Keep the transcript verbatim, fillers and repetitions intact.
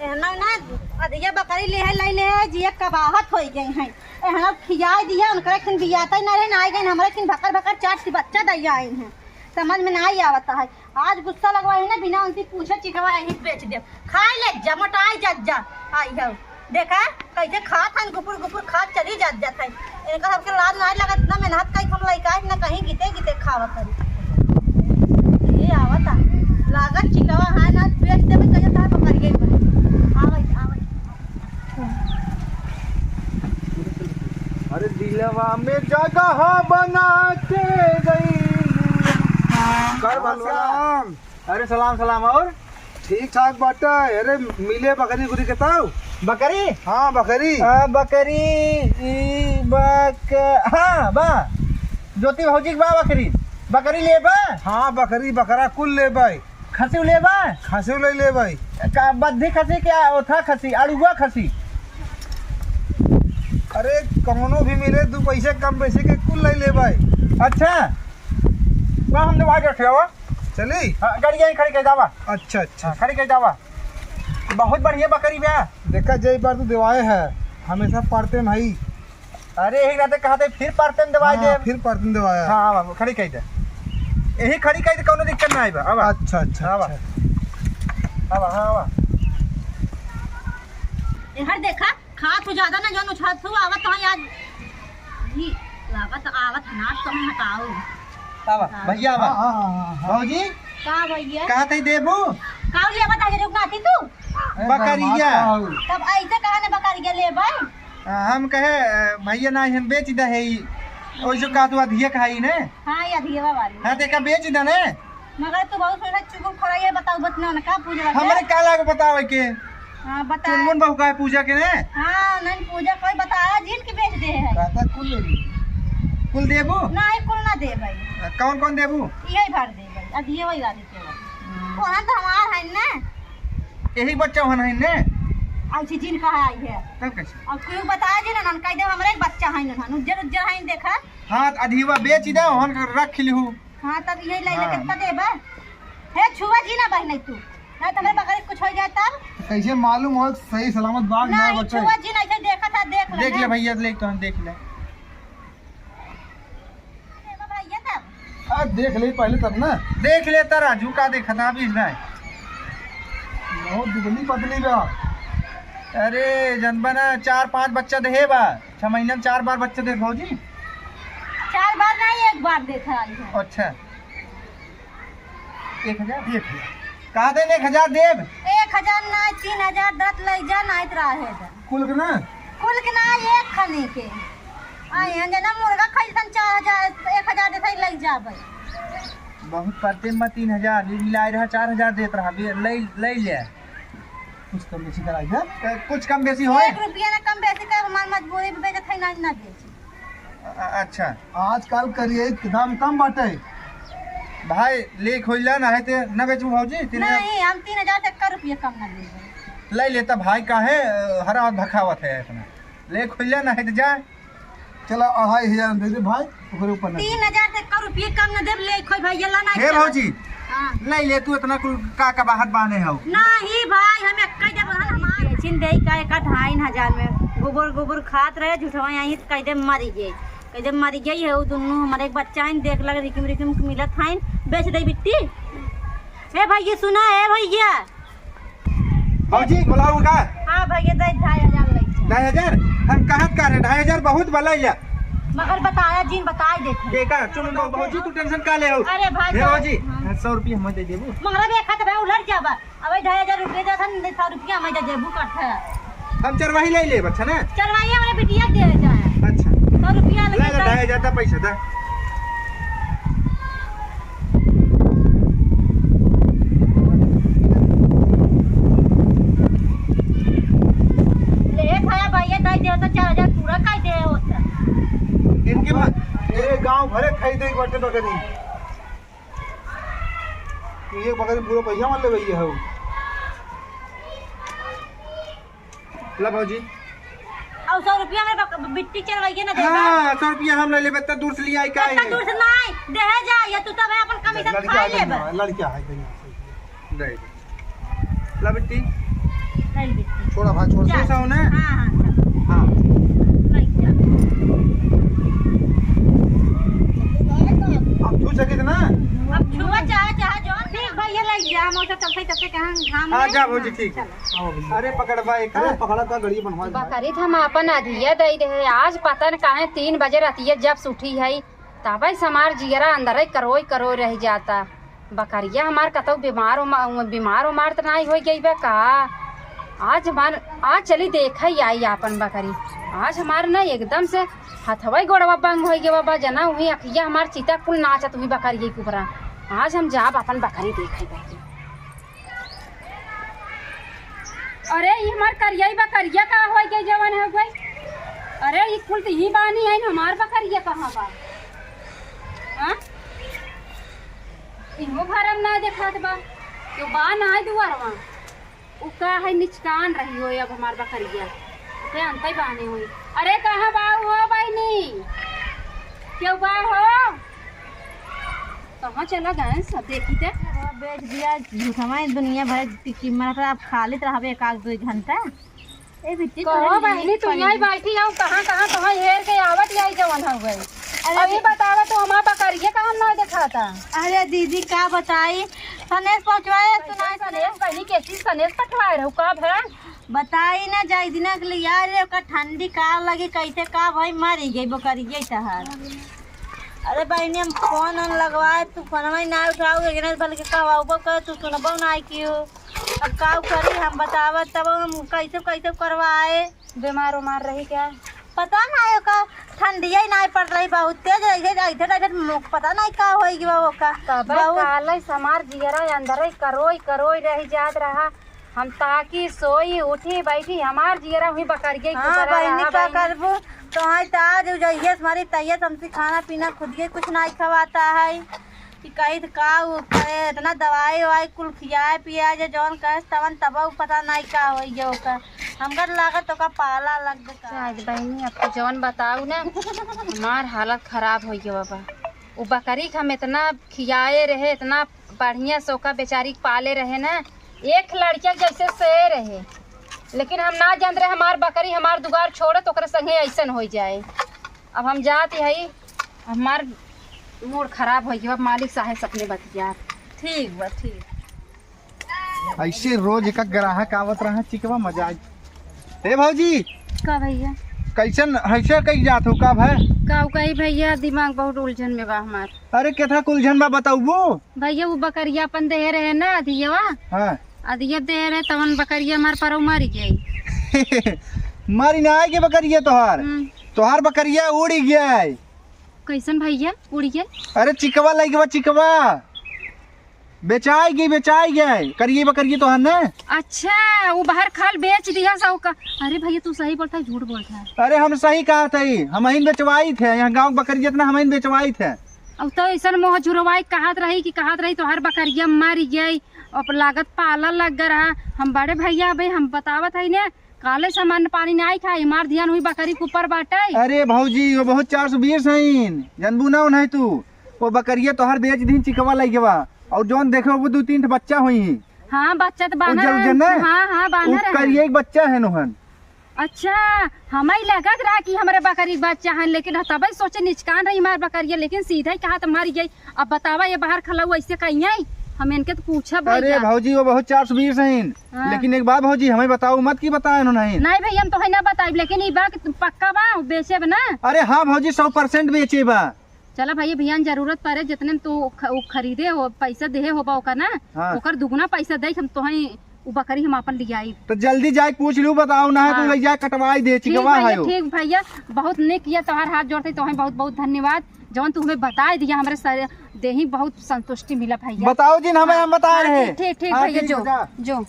एहनो ना, अधिया बकरी लेहे, लई लेहे, जिया कबाहत होई गई हैं। एहनो खियाई दिया, उनकरे खिन बियाता ही ना रहे, ना आई गई, हमरे खिन भकर भकर चार ठी बच्चा दई आई हैं। समझ में ना आई आवता है। आज गुस्सा लगवा है ना, बिना उनसे पूछे चिकवा यहीं बेच दे। खाई ले जा, मोटाई जा, जा। आई हो। देखा, कैसे खात हन, गुपुर गुपुर खात चली जात जात है। इनका सबके लाज नाहीं लगत, इतना मेहनत कई हम लइका है, ना कहीं गीते गीते खावत है। ये आवता, लागत चिकवा है ना, बेच देबे, कहियो तार पकड़ गई बा। आवत, आवत। अरे दिलवा में जगह बना के गई। कर भलवा। सलाम। अरे सलाम सलाम, और? ठीक ठाक बाटे। अरे मिले बकरी उकरी के ताऊ? बकरी? हाँ, बकरी। आ, बकरी, ई बक-, हाँ, बा। ज्योति भौजी के बा बकरी। बकरी लेबा? हाँ, बकरी, बकरा कुल लेबै। खसी लेबा? खसी ले लेबै। का बद्धी खसी, क्या ओथा खसी, अड़ुआ खसी? अरे कौनो भी मिले, दू पैसे कम बेसी के कुल ले लेबै। अच्छा, बा हम दवा के रखे हो। चली? हाँ, गाड़ी यहीं खड़ी कर जावा। अच्छा, अच्छा। हाँ, खड़ी कर जावा। बहुत बढ़िया बकरी बा। देखा, जे बार तू देवाए है, हमेशा पड़ते में ही। अरे, यही रहते कहते फिर पड़ते में देवाए हाँ, दे। फिर पड़ते में देवाया। हाँ, आवा, खड़ी कर दे। यही खड़ी कर दे, कौनो दिक्कत ना आई बा। आवा। अच्छा, अच्छा, आवा। अच्छा। आवा, हाँ, आवा। एहर देखा, खात हो ज्यादा ना, जौन उछालत हो, आवत हो आज। ई लागत आवत है ना, तुम हटाओ। आवा, हाँ। भैया आवा। हाँ, हाँ, हाँ, हाँ। भौजी, का भैया? कहा तई देबू? का लेबा ताजे रुक नाती तू? बकरिया। तब ऐसे कहा ने बकरिया लेबै? आ, हम कहे, अ, भैया ना, हम बेच दे है ई। ओइ जो कहा तू अधिया कहा ई ने? हाँ, ये अधिया वाली। हाँ, ते का बेच दे ने? मगर तू बहुत सुंदर चुगुल खोरा, ये बताओ, बत ना, ना, का पूजा करता है? हमरे का लाग बतावे के? हाँ, बता। चुनमुन बहू का है पूजा के ने? हाँ, नहीं, पूजा कोई बताया, जिन के बेच दे है। कहता कुल ले ली। कुल देबू? नहीं, कुल ना दे भाई। कौन कौन देबू? यही भर दे भाई, अब ये वही वाली के। हम्म। वहाँ तो हमार है ना। यही बच्चा होना है ने? ऐसे जिन कहा आई है। तब कैसे? अब क्यों बताया जी ना, कह दे हमरे एक बच्चा है ना, उज्जर उज्जर है, देखा। हाँ, तो अधिवा बेच दे, ओहन के रख लिहू। हाँ, तब यही ले ले हाँ। कितना देबा? हे, छुआ जी ना बहने तू, ना तो हमरे बगल कुछ हो जाए तब। कैसे मालूम हो सही सलामत बाग ना नहीं, बचे? छुआ जी ना, इसे देखा था, देख ले देख ना। ले भैया, ले तो हम देख ले। देबा भैया तब। आ, देख ले पहले तब ना। देख ले त राजू, का देखा था अभी इसमें? बहुत दुबली पतली बा। अरे, जनबा ना, चार पांच बच्चा देहे बा। छह महीना में चार बार बच्चा दे भौजी? चार बार नहीं, एक बार देता है। अच्छा, एक हजार? एक हजार। कहा दे एक हजार देब? एक हजार नहीं, तीन हजार दत ले जा, नहीं तो रहे दे। कुल के ना? कुल के ना, एक खनी के। आ, यहाँ जना मुर्गा खरीदन चार हजार, एक हजार देता ही ले जाबे। बहुत करते में तीन हजार, ई मिलाए रहा, चार हजार देत रहा, ले, ले ले। कुछ कम बेसी कराई दे। ए, कुछ कम बेसी होए? एक रुपया ना कम बेसी कर, हमार मजबूरी में बेचत है, नहीं ना बेची। अ-, अ-, अच्छा। आजकल करिए के दाम कम बाटे। भाई, लेख होइला ना है ते ना बेचबू भौजी, तीन हजार? नहीं, हम तीन हजार से एक रुपया कम ना देबे। ले लेता भाई, काहे, अ, हरा और भखावत है इतना? लेख होइला ना है ते जा। चला, अढ़ाई हजार दे दे भाई, ओकरे ऊपर ना। तीन हजार से एक रुपया कम ना देब, ले खोई भाई, ये ला ना हे चला। भौजी, हाँ। ले ले तू इतना कुल का का बाहर बांधे हो? नहीं भाई, हम एक कह देब, हमार बेचिन दे का एक ढाई हजार में, गोबर गोबर खात रहे, झूठवा यहीं कह दे मरी गई। कह दे मरी गई है, वो दुनू हमारे एक बच्चा है, देख लग रिकिम रिकिम मिलत है, बेच दे बिट्टी। ए भैया सुना, ए भैया। भौजी, बुलाऊ का? हाँ भैया, दे ढाई हजार लग जाए। ढाई हजार? हम कहत का रहे, ढाई हजार बहुत बा, ले जा। मगर बताया जिन, बताई देते। देखा, सुन लो भौजी, तू tension का ले हो? अरे भाई, हे तो भौजी, हाँ। सौ रुपया हम दे देबू। मगर एक हाथ भाई उलट जाबा। अब ढाई हजार रुपया देत हन, सौ रुपया हम दे देबू करत है। हम चरवाही ले लेब, अच्छा ना? चरवाही हमरे बिटिया के दे जाए। अच्छा। सौ रुपया ले लगे ले, तो ढाई हजार का पैसा दा। ले खाया भैया, दे दे तो चार हजार पूरा कर दे होता। इनके मा-, ए, गाँव भरे खाई दे एक बाटे बकरी। ये बकरी पूरा पैसा मार ले भैया हो। ला भौजी। और सौ रुपया में बक-, बिट्टी चरवाइए ना देगा। हाँ, सौ रुपया हम ले लेबे, इतना दूर से ले आई का इतना है? दूर से नहीं, देहे जा, ये तू तब अपन कमीशन लड़का खा है लेबे। कहीं, लड़का है कहीं। दे दे। ला बिट्टी। छोड़ा भाई, छोड़। जा। पैसा होने? हाँ, हाँ, जा। हाँ। लई जा। अब छू सकित ना? अब छुआ चाहे, चाहे जो। ठीक भैया, लई जा, हम ओसे चलते, चलते कहाँ घाम हाँ, में। जा भौजी, हाँ, ठीक है। चलो। अरे पकड़बा एक, अरे पकड़ा का गड़ी बनवा दे। बकरी त हम आपन अधिया दई रहे, आज पता न काहे तीन बजे रतिया जब से उठी है, तबे से हमार जियरा अंदरे करोई करोई रह जाता। बकरिया हमार कतौ बीमार उमा-, बीमार उमार त नाई होई गई बा का? आज हमार, आज चली देखा ही आई आपन बकरी। आज हमार ना एकदम से हथवा गोड़वा बंग होई गवा बा, जना हुई अखिया हमार चिता कुल नाचत हुई बकरिया के ऊपरा। आज हम जाब आपन बकरी देखे बा। अरे, ई हमार करिया बकरिया का होई गई जवन हो गई? अरे, ई कुल त ही बानी है, हमार बकरिया कहाँ बा? हाँ? इहो घर में ना देखात बा। क्यों बा ना है दुआरवा? उ का है निचकान रही हो अब हमार बकरिया। ओके अंतई बानी हुई। अरे, कहाँ बा हो बहिनी? क्यों बा हो? कहाँ चला गए सब देखी ते? बेच दिया, झूठवा ही दुनिया भर की कीमत है, अब खाली तो रहबे एक आध दो घंटा। ए बिट्टी, कहो तोहरे बहिनी, लिए तू यहीं पड़ी। बैठी हो, कहाँ, कहाँ, कहाँ हेर के आवत यही जवन हो गई। अरे अब ये दीदी। बतावा, तू हमार बकरिया का हम ना देखाता। अरे दीदी, का बताई, सनेस पहुँचवाए, तू कैसे ना सनेस, बहिनी, कैसी सनेस पठवाए रहू, का भला? बताई ना, जाई दिना के लिए यार, रे, ओकर ठंडी का लगी, कैसे का भाई, मरी गई बकरिया तहार। अरे बहिनी, हम फोन ओन लगवाए, तू फोनवा ही ना उठाओ, एकरे बल के कहवाउबो करे, तू सुनबो ना कियो। अब का करी हम, बतावत तब हम कैसे कैसे करवाए। बीमार उमार रही क्या? पता ना है ओका ठंडिया ही ना पड़ रही, बहुत तेज रही है, ऐसे ऐसे मुख पता नहीं का होई गवा ओका। तबे बहुत काले से हमार जियरा अंदरे करोई करोई रह जात रहा। हम ताकी सोई उठी बैठी हमार जियरा हुई बकरिया हाँ, ऊपर बहिनी, रहा का बहिनी। करबू? तो हाँ, तो आज उ जइए से मरी तइए से हमसे खाना पीना खुद के कुछ नहीं खवाता है। कि कही तो का उ करे, इतना दवाई ववाई कुल खियाए पियाए जे जौन कहे तवन तब उ पता नहीं का होई गयो ओकर। हमका तो लागत ओका पाला लग गया। आज बहिनी, अब तो जौन बताऊ ना, हमार हालत खराब होई गयो बाबा। उ बकरी के हम इतना खियाए रहे, इतना बढ़िया से ओका बेचारी के पाले रहे ना, एक लड़किया के जैसे से रहे। लेकिन हम ना जानत रहे हमार बकरी हमार दुआर छोड़े तो ओकरे संगे ऐसन हो जाए। अब हम जात हई, हमार मूड खराब हो गया, अब मालिक साहेब से अपने बतिया। ठीक बा, ठीक। ऐसे रोज एक ग्राहक आवत रहा, चिकवा मजा आई। ए भौजी, का भैया? कैसन, ऐसे कई जात हो का भाई? का कही भैया, दिमाग बहुत उलझन में बा हमार। अरे केथा उलझन बा, बताउबो? भैया, वो बकरिया अपन देहे रहे ना, अधियवा। हाँ। अधिया देहे रहे, तवन बकरिया हमार परौ मरी गई। मरी ना आए के बकरिया तोहार? हम्म। तोहार बकरिया उड़ी गया है। कैसन भैया उड़ी गया? अरे चिकवा लइके बा, चिकवा। बेचाई गई, बेचाई गई। करिए बकरिया तोहार ने। अच्छा, वो बाहर खाल बेच दिया सा ओका। अरे भैया, तू सही बोलता है, झूठ बोलता है? अरे हम सही कहा थे, हमहिन बेचवाई थे, यहाँ गाँव के बकरी जितना हमहिन बेचवाई थे। अब तो ऐसन मोह जुरवाई कहत रही कि कहत रही तोहार बकरिया मर गई, अब लागत पाला लग गया रहा। हम बड़े भैया अबे हम बतावत है ने, काले से हम अन्न पानी नाई खाई, हमार ध्यान हुई बकरी के ऊपर बाटे। अरे भौजी, वो बहुत चार सौ बीस हईन, जनबू ना उन्हें तू। वो बकरिया तोहार बेच दीन, चिकवा लइके बा। और जौन देखे वो दो तीन ठे बच्चा होई। हाँ, बच्चा तो बान्हा उज्जर, उज्जर रहे। ना? हाँ, हाँ, बान्हा वो रहे। करिए एक बच्चा है नोहन। अच्छा, हमें लगत रहा कि हमरे बकरी के बच्चा है, लेकिन तबे सोचे निचकान रही हमार बकरिया, लेकिन सीधा ही कहा तो मर गई। अब बतावा, ये बाहर खलऊ ऐसे कहीं आई? हम इनके तो पूछब अरे भैया। भौजी, वो बहुत चार सौ बीस हैं। हाँ। लेकिन एक बात भौजी, हमें बताओ मत कि बताए उन्होंने। नहीं भैया, हम तो है ना बताइब, लेकिन ई बा कि पक्का बा, बेचेब ना? अरे हाँ भौजी, सौ परसेंट बेचे बा। चला भैया, भैया जरूरत पड़े, जितने में तू ख-, उ खरीदे हो, पैसा देहे होबा ओकर ना, हाँ। ओकर दुगुना पैसा दे, हम तोहे उ बकरी हम आपन लियाई। तो जल्दी जाए पूछ लू, बताओ ना है तो हाँ। ले जाए कटवाई दे, ठीक चिकवा भैया, है वो। ठीक भैया, बहुत नेक किया तोहार हाथ जोड़ते, तोहे बहुत बहुत धन्यवाद, जौन तू हमें बताए दिया, हमरे सर देही बहुत संतुष्टि मिला भैया। बताओ जिन हमें, हाँ। हम बता हाँ, रहे। ठीक, ठीक, ठीक हाँ, भैया, ठीक, जो, बता। जो।